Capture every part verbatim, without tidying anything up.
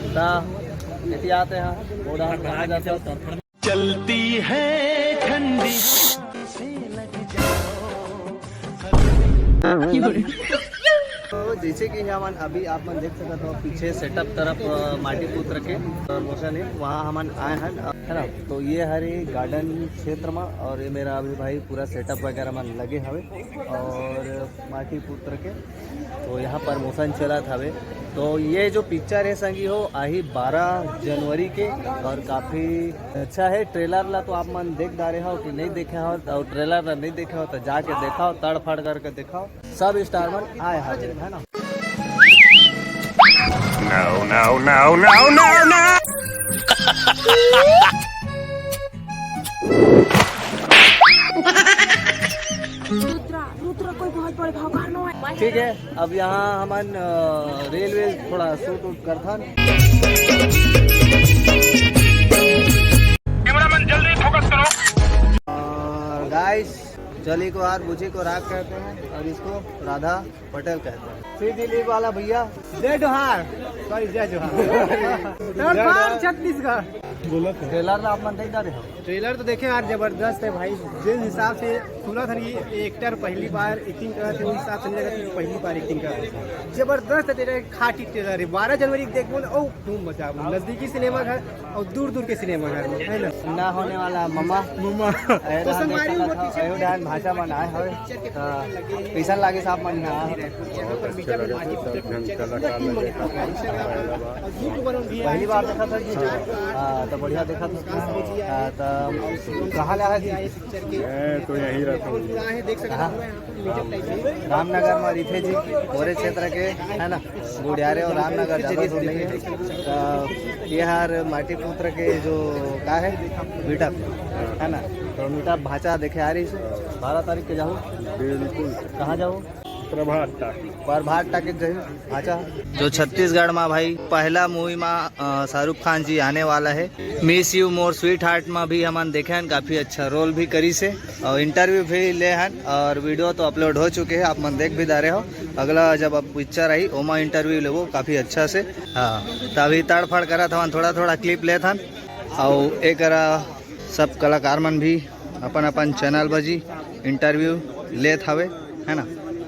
ता एती आते हैं, वो डांस कहाँ जाते हो? चलती है ठंडी। तो जैसे कि हमन अभी आप मन देख सकत हो, पीछे सेटअप तरफ, अ, माटी पुत्र के प्रमोशन है, वहाँ हमन आए हैं, है ना। तो ये हरे गार्डन क्षेत्र में, और ये मेरा अभी भाई पूरा सेटअप वगैरह मन लगे हवे, और माटी पुत्र के तो यहाँ प्रमोशन चलत हवे। तो ये जो पिक्चर है संगी हो, आही बारह जनवरी के, और काफ़ी अच्छा है। ट्रेलर ला तो आप मन देख डारे हो कि नहीं देखे हो, और ट्रेलर ला नहीं देखे हो तो जाके देखाओ, तड़फड़ करके देखाओ। सब स्टार मन आए हवे, है ना। No, no, no, no, no, no। Rudra, Rudra कोई बहुत बड़े भाव का नो है। ठीक है, अब यहाँ हमन, अ, रेलवे थोड़ा शूट उट करथन। कैमरामैन जल्दी फोकस करो। और गाइस, जली को आर बुझी को राग कहते हैं और इसको राधा पटेल कहते हैं। सी दिलीप वाला भैया, जय जोहार, सॉरी, जय जोहार। जोहार। छत्तीसगढ़। ट्रेलर ला आप मन देख डारे हो? ट्रेलर तो देखे यार, जबरदस्त है भाई। जिस हिसाब से सुना था ये एक्टर पहली बार एक्टिंग कर रहे थे, उस हिसाब से नहीं लगा कि पहली बार एक्टिंग कर रहे थे। जबरदस्त है ट्रेलर, खाटी ट्रेलर है। बारह जनवरी को देखबो ना, ओ खूब मजा आबो। नजदीकी सिनेमा घर और दूर दूर के सिनेमा घर में, है ना? ना होने वाला ममा। ममा। अरे तो राम संगवारी देखा उमर था, पीछे अयो डान भाषा मन आए हवे। तो कैसन लागे साहब मन यहाँ? बहुत अच्छा लगा था, सब झन कलाकार लोग एक साथ आए हवे। पहली बार देखा था जी। हाँ, तो बढ़िया देखा था। हाँ, तो कहाँ ला है जी? मैं तो यहीं रहता हूँ। कहाँ? रामनगर में रिथे जी, कोरे क्षेत्र के, है ना, गुड़ियारे और रामनगर ज़्यादा दूर नहीं है। तो ये हर माटी पुत्र के जो का है, मीटअप, है ना, तो मीटअप भांचा देखे आ रही से बारह तारीख के जाओ। बिल्कुल। कहाँ जाओ? प्रभात टाकीज। प्रभात टाकीज जाइए। अच्छा, जो छत्तीसगढ़ में भाई पहला मूवी में, अ, शाहरुख खान जी आने वाला है। मिस यू मोर स्वीट हार्ट में भी हमन देखे हन, काफ़ी अच्छा रोल भी करी से और इंटरव्यू भी ले हन और वीडियो तो अपलोड हो चुके हैं, आप मन देख भी डारे हो। अगला जब अब पिक्चर आई ओमा इंटरव्यू लेबो काफ़ी अच्छा से। हाँ, तो अभी तड़फड़ करत हवन, थोड़ा थोड़ा क्लिप लेत हन और एकरा सब कलाकार मन भी अपन अपन चैनल बजी इंटरव्यू लेत हवे, है ना,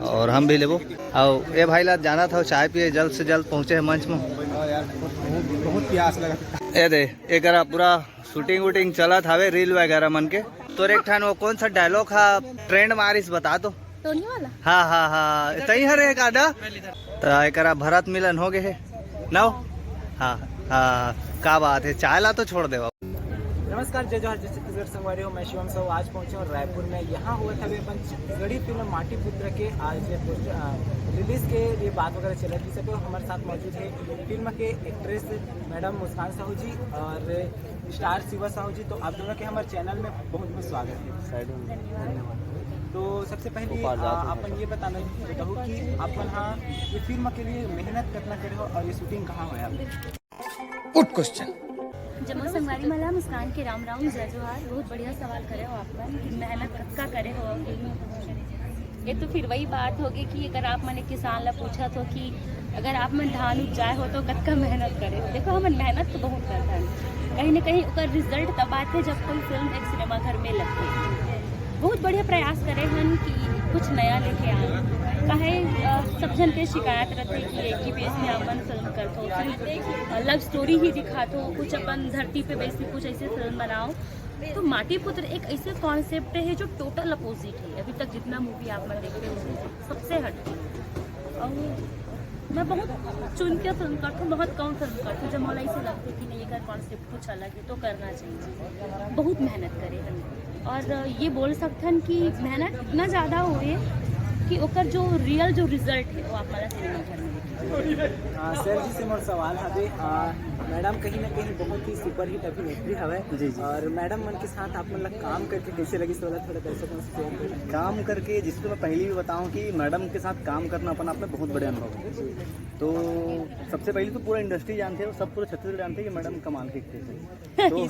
और हम भी लेबो। और ए भाई ला जाना था चाय पिए, जल्द से जल्द पहुँचे है मंच में। हाँ यार, बहुत, बहुत, बहुत प्यास लगा। ए दे, एकरा पूरा शूटिंग वूटिंग चलत हवे रील वगैरह मन के। तोर एक ठन वो कौन सा डायलॉग हा ट्रेंड मारिस, बता तो। टोनी वाला? हाँ, हाँ, हाँ, तई हरे एक आधा। तो एकरा भरत मिलन हो गए है ना? हाँ, हाँ, का बात है, चाय ला तो छोड़ देवा। नमस्कार, जय जोहार, जय छत्तीसगढ़ संगवारी हो, मैं शिवम साहू। आज पहुंचे हूँ रायपुर में। यहाँ हुआ था अपन छत्तीसगढ़ी फिल्म माटी पुत्र के आज पोस्ट-, अ, रिलीज के लिए बात वगैरह चल रही थी। सब हमारे साथ मौजूद है फिल्म के एक्ट्रेस मैडम मुस्कान साहू जी और स्टार शिवा साहू जी। तो आप दोनों के हमारे चैनल में बहुत बहुत स्वागत है। साइड में। धन्यवाद। तो सबसे पहले, ऊपर जाते आ, हैं। अपन ये बताना बताओ कि अपन हाँ ये फिल्म के लिए मेहनत कितना करे हो और ये शूटिंग कहाँ हुआ है? गुड क्वेश्चन। जम्मो संगवारी मन ला मुस्कान के राम राम, जय जोहार। बहुत बढ़िया सवाल करे हो आप मन कि मेहनत कतका करे हो। ये तो फिर वही बात होगी कि अगर आप मन एक किसान ला पूछत हो कि अगर आप मन धान उपजाए हो तो कतका मेहनत करे हो। देखो, हमन मेहनत तो बहुत करथन, कहीं ना कहीं ओकर रिजल्ट तब आथे जब कोई फिल्म एक सिनेमा घर में लगथे। बहुत बढ़िया प्रयास करे हन कि कुछ नया लेके आए। काहे, अ, सब झन के शिकायत रहथे कि एक ही बेस में आप मन फिल्म करथो, सिर्फ, अ, लव स्टोरी ही दिखाथो, कुछ अपन धरती पे बेस में कुछ ऐसे फिल्म बनाओ। तो माटी पुत्र एक ऐसे कॉन्सेप्ट है जो टोटल अपोजिट है अभी तक जितना मूवी आप मन देखे हो, सबसे हट के। और मैं बहुत चुन के फिल्म करथो, बहुत कम फिल्म करथो जब मोला ऐसे लगथे कि नहीं, एकर कॉन्सेप्ट कुछ अलग है तो करना चाहिए। बहुत मेहनत करे हन और ये बोल सकथन कि मेहनत इतना ज़्यादा हुए कि ओकर जो रियल जो रिजल्ट है वो आप मला सिनेमा घर में दिखे। आ, सर जी से मोर सवाल हवे, आ, मैडम कहीं ना कहीं बहुत ही सुपरहिट अभिनेत्री हवे। जी, जी। और मैडम मन के साथ आप मन ला काम करके कैसे लगिस, वाला थोड़ा दर्शक मन से शेयर करें। काम करके, जिसको मैं पहले भी बताऊं कि मैडम के साथ काम करना अपन आप में बहुत बड़े अनुभव है। तो सबसे पहले तो पूरा इंडस्ट्री जानते हैं, सब पूरे छत्तीसगढ़ जानते हैं कि मैडम कमाल के एक्ट्रेस है। तो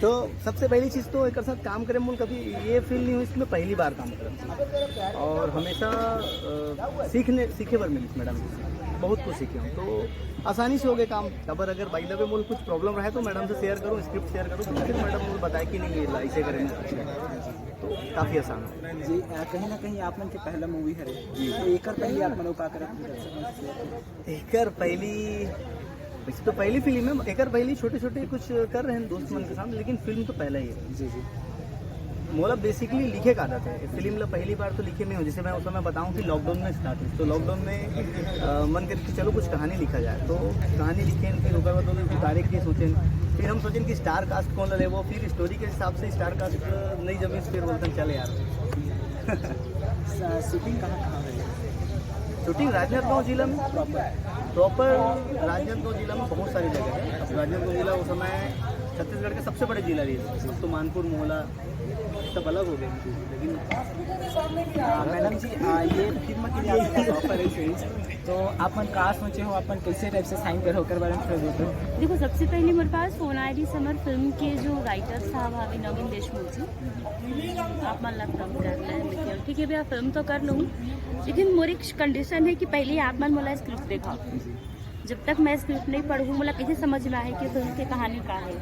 तो सबसे पहली चीज़ तो एक साथ काम करे, मुल कभी ये फील नहीं हुई कि मैं पहली बार काम कर रहा हूँ। और हमेशा, अ, सीखने, सीखे बर मिली मैडम से। बहुत कुछ सीखे हूँ। तो आसानी से हो गए काम। अगर अगर बाई द वे मोला कुछ प्रॉब्लम रहे तो मैडम से शेयर करूँ, स्क्रिप्ट शेयर करूँ, तो फिर मैडम मोला बताए कि नहीं, ये ऐसे करेंगे। तो काफ़ी आसान है। जी, अ, कहीं ना कहीं आप मन के पहला मूवी हरे, तो एकर पहले आप मन का करत हन दर्शक मन से? एकर पहली, वैसे तो पहली फिल्म है, एकर पहली छोटे छोटे कुछ कर रहे हैं दोस्त मन के साथ, लेकिन फिल्म तो पहला ही है। जी जी। मोला बेसिकली लिखे का आदत है। फिल्म ला पहली बार तो लिखे नहीं हूँ, जैसे मैं उस समय बताऊँ कि लॉकडाउन में स्टार्ट हुई। तो लॉकडाउन में अ, मन करे कि चलो कुछ कहानी लिखा जाए, तो कहानी लिखे, फिर ओकर बाद ओला उतारे के सोचे, फिर हम सोचे कि स्टार कास्ट कौन ला लेबो, फिर स्टोरी के हिसाब से स्टार कास्ट नहीं जमी, फिर बोलते हैं, चल यार। स- शूटिंग कहाँ कहाँ हुई? शूटिंग राजनांदगांव जिला में, प्रॉपर राजनांदगांव जिला में बहुत सारी जगह है। राजनांदगांव जिला उस समय छत्तीसगढ़ का सबसे बड़ा जिला रही है। अब तो मानपुर, मोहला सब अलग हो गए, लेकिन अ, मैडम जी, अ, ये फिल्म के लिए आपका ऑफर है, सही? तो आप मन का सोचे हो, आप मन कैसे टाइप से साइन करे हो, ओकर बारे में थोड़ा बताओ। देखो, सबसे पहले मेरे पास सोनारी समर फिल्म के जो राइटर साहब हवे नवीन देशमुख जी, आप मन लगता है जानते हैं, लेकिन ठीक है भैया, फिल्म तो कर लूँ, लेकिन मोर एक कंडीशन है कि पहले आप मन मोला स्क्रिप्ट दिखाओ। जब तक मैं स्क्रिप्ट नहीं पढ़ूँ, मोला कैसे समझ में आए कि फिल्म की कहानी का है?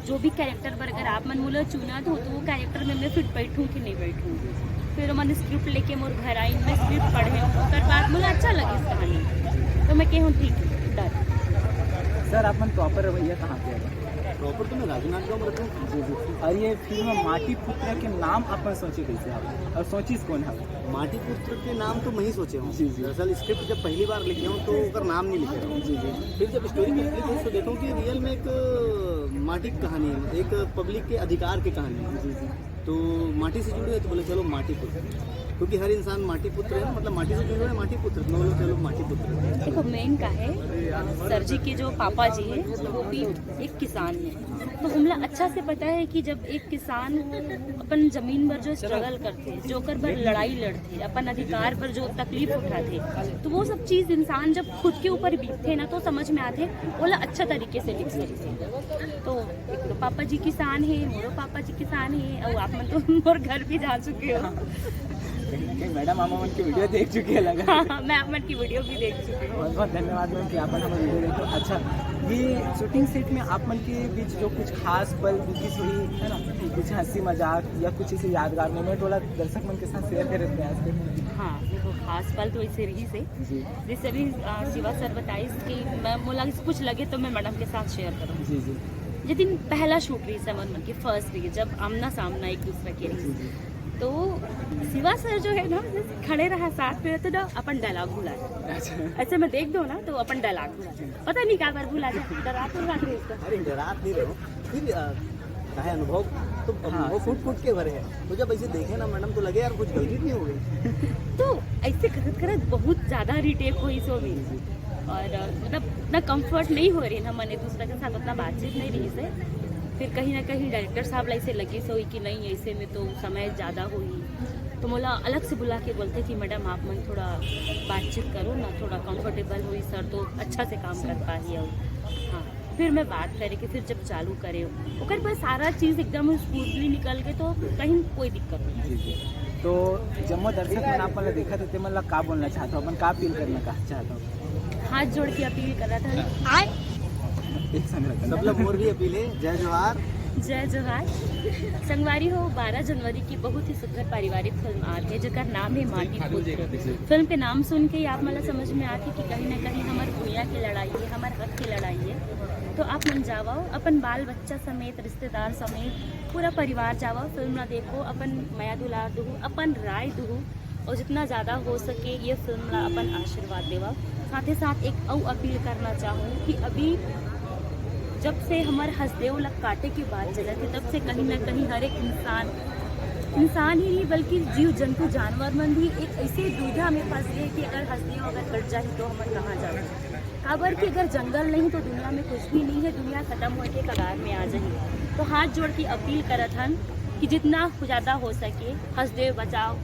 जो भी कैरेक्टर पर अगर आप मन मोला चुना तो, तो वो कैरेक्टर में मैं फिट बैठूँ कि नहीं बैठूँ? फिर मन स्क्रिप्ट लेके मोर घर आई, मैं स्क्रिप्ट पढ़े, ओकर बाद मोला अच्छा लगे इस कहानी, तो मैं कहूँ ठीक है, डन। सर, आप मन प्रॉपर रवैया कहाँ के हैं? प्रॉपर तो मैं राजनांदगांव में रहता हूँ। जी जी। और ये फिल्म माटी पुत्र के नाम आप मन सोचे कैसे आप, और सोचिस कौन है? माटी पुत्र के नाम तो मैं ही सोचे हूँ। जी, जी। दरअसल स्क्रिप्ट जब पहली बार लिखे हूँ तो ओकर नाम नहीं लिखे हूँ। जी जी। फिर जब स्टोरी कंप्लीट हुई तो देखो कि रियल में एक अ, माटी की कहानी है, एक पब्लिक के अधिकार की कहानी है। जी जी। तो माटी से जुड़े हैं तो बोले चलो माटी पुत्र, क्योंकि हर इंसान माटी पुत्र है ना, मतलब माटी से जुड़े हैं, माटी पुत्र, तो बोले चलो माटी पुत्र। देखो, मेन का है, सर जी के जो पापा जी हैं, वो भी एक किसान है, तो हमला अच्छा से पता है कि जब एक किसान अपन जमीन पर जो स्ट्रगल करते, जो ओकर पर लड़ाई लड़ते, अपन अधिकार पर जो तकलीफ उठाते, तो वो सब चीज़ इंसान जब खुद के ऊपर बीतते ना, तो समझ में आते, ओला अच्छा तरीके से लिख सकते। तो एक तो पापा जी किसान है, मोरो पापा जी किसान है, और आप मन तो मोर घर भी जा चुके हो। नहीं, मैडम, हम उनकी वीडियो देख चुके हैं लगा। हाँ, मैं आप मन की वीडियो भी देख चुकी हूँ। बहुत बहुत धन्यवाद मैम कि आप मन हमारी वीडियो देखो। अच्छा, ये शूटिंग सेट में आप मन के बीच जो कुछ खास पल बीती हुई है ना, कुछ हंसी मजाक या कुछ ऐसे यादगार मोमेंट वाला दर्शक मन के साथ शेयर करे थे आज के? हाँ, देखो, खास पल तो ऐसे रही से, जी जैसे अभी अ, शिवा सर बताइस कि मैं मोला कुछ लगे तो मैं मैडम के साथ शेयर करूँ। जी जी। ये दिन पहला शूट रही समर मन की, फर्स्ट रही, जब आमना सामना एक दूसरे के रही, तो शिवा सर जो है ना, जैसे खड़े रहा साथ में, तो ना अपन डायलॉग भुला जाए। अच्छा। ऐसे मैं देख दो ना, तो अपन डायलॉग भुला जाए, पता नहीं क्या बार भुला जाए, डरा तो लग रही है। अरे, डरात नहीं रहो, फिर अ, का है अनुभव, तो हाँ। वो फूट फूट के भरे हैं। तो जब ऐसे देखे ना मैडम, तो लगे यार कुछ गलती नहीं हो गई। तो ऐसे करत करत बहुत ज़्यादा रिटेक हुई सो भी, और अ, मतलब उतना कंफर्ट नहीं हो रही ना, मन एक दूसरे के साथ उतना बातचीत नहीं रही से। फिर कहीं ना कहीं डायरेक्टर साहब ला ऐसे लगे सो कि नहीं, ऐसे में तो समय ज़्यादा हुई, तो मोला अलग से बुला के बोलते कि मैडम, आप मन थोड़ा बातचीत करो ना, थोड़ा कंफर्टेबल हुई सर, तो अच्छा से काम कर पाही। और हाँ, फिर मैं बात करे कि फिर जब चालू करे, ओकर बाद सारा चीज़ एकदम स्मूथली निकल के, तो कहीं कोई दिक्कत नहीं। जी जी। तो जम्मो दर्शक मन आप मन ला देखा थे, ते मन ला का बोलना चाहता हूँ, अपन का अपील करना का चाहता हूँ? हाथ जोड़ के अपील कर रहा था। एक संग रखना। मतलब मोर भी अपील है, जय जोहार। जय जोहार। संगवारी हो, बारह जनवरी की बहुत ही सुंदर पारिवारिक फिल्म आत है, जेकर नाम है माटी पुत्र। फिल्म के नाम सुन के ही आप मन ला समझ में आत है कि कहीं ना कहीं हमर भुइयां की लड़ाई है, हमर हक की लड़ाई है। तो आप मन जावव, अपन बाल बच्चा समेत, रिश्तेदार समेत, पूरा परिवार जावव, फिल्म ला देखो, अपन मया दुलार दुहू, अपन राय दुहू, और जितना ज़्यादा हो सके ये फिल्म ला अपन आशीर्वाद देवा। साथ ही साथ एक अउ अपील करना चाहूँ कि अभी जब से हमर हसदेव ला काटे के बात चलत है, तब से कहीं ना कहीं हर एक इंसान, इंसान ही नहीं बल्कि जीव जंतु जानवर मन भी एक ऐसे दुविधा में फंस गए कि अगर हसदेव अगर कट जाए तो हमन कहाँ जावे? काबर कि अगर जंगल नहीं तो दुनिया में कुछ भी नहीं है, दुनिया खत्म होए के कगार में आ जाही। तो हाथ जोड़ के अपील करत हन कि जितना ज़्यादा हो सके हसदेव बचाओ,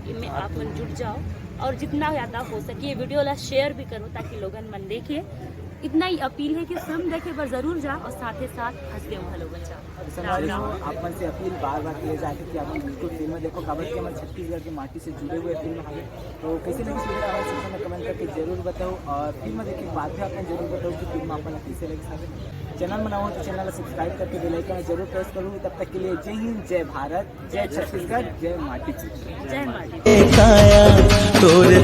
इनमें आप मन जुट जाओ, और जितना ज़्यादा हो सके ये वीडियो ला शेयर भी करो ताकि लोगन मन देखे। इतना ही अपील है कि फिल्म देखे बर जरूर जा और साथ ही साथ हंसते हुए घलो बचा। संगवारी हो, आप मन से अपील बार बार किए जाथे कि आप मन बिल्कुल फिल्म देखो, काबर कि हमर छत्तीसगढ़ के माटी से जुड़े हुए फिल्म हवे। तो कैसे लगी फिल्म, आप सेक्शन में कमेंट करके जरूर बताओ और फिल्म देखे के बाद भी आप मन जरूर बताओ कि फिल्म आप मन ला कैसे लगी। साथ चैनल में नवा हो तो चैनल ला सब्सक्राइब करके बेल आइकन जरूर प्रेस करूँ। तब तक के लिए जय हिंद, जय भारत, जय छत्तीसगढ़, जय माटी। जय माटी। काया तोरे